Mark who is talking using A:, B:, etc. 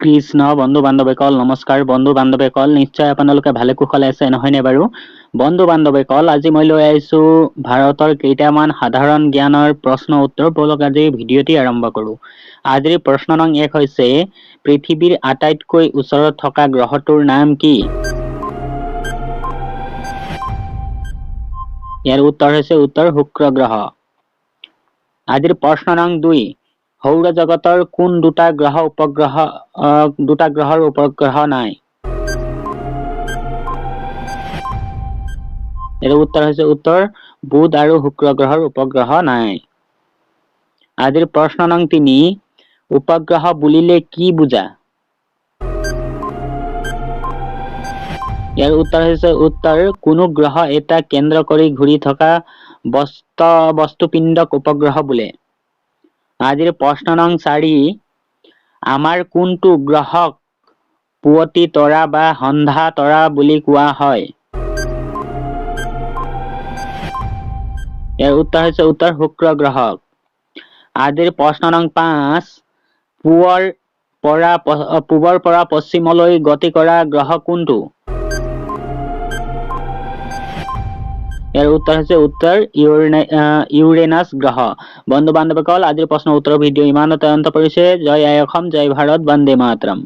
A: কৃষ্ণ। বন্ধু বান্ধৱীসকল নমস্কাৰ। বন্ধু বান্ধৱীসকল, নিশ্চয় আপোনালোকে ভালে কুশলে আছে, নহয়নে বাৰু? বন্ধু বান্ধৱীসকল, আজি মই লৈ আহিছো ভাৰতৰ কেইটামান সাধাৰণ জ্ঞানৰ প্ৰশ্ন উত্তৰ। ব'লক, আজি ভিডিঅ'টি আৰম্ভ কৰো। আজিৰ প্ৰশ্ন নং 1 হৈছে, পৃথিৱীৰ আটাইতকৈ ওচৰত থকা গ্ৰহটোৰ নাম কি? ইয়াৰ উত্তৰ হৈছে উত্তৰ শুক্ৰ গ্ৰহ। আজিৰ প্ৰশ্ন নং 2, সৌৰজগতৰ কোন দুটা গ্ৰহ উপগ্ৰহ দুটা গ্ৰহৰ উপগ্ৰহ নাই? ইয়াৰ উত্তৰ হৈছে উত্তৰ বুধ আৰু শুক্ৰ গ্ৰহৰ উপগ্ৰহ নাই। আজিৰ প্ৰশ্ন নং 3, উপগ্ৰহ বুলিলে কি বুজা? ইয়াৰ উত্তৰ হৈছে উত্তৰ কোনো গ্ৰহ এটা কেন্দ্ৰ কৰি ঘূৰি থকা বস্তুপিণ্ডক উপগ্ৰহ বোলে। আজিৰ প্ৰশ্ন নং 4, আমাৰ কোনটো গ্ৰহক পুৱতি তৰা বা সন্ধ্যা তৰা বুলি কোৱা হয়? ইয়াৰ উত্তৰ হৈছে উত্তৰ শুক্ৰ গ্ৰহক। আজিৰ প্ৰশ্ন নং 5, পূবৰ পৰা পশ্চিমলৈ গতি কৰা গ্ৰহ কোনটো? ইয়াৰ উত্তৰ হৈছে উত্তৰ ইউৰেনাছ গ্ৰহ। বন্ধু বান্ধৱীসকল, আজিৰ প্ৰশ্ন উত্তৰ ভিডিঅ' ইমানতে অন্ত পৰিছে। জয় আই অসম, জয় ভাৰত, বন্দে মাতৰম।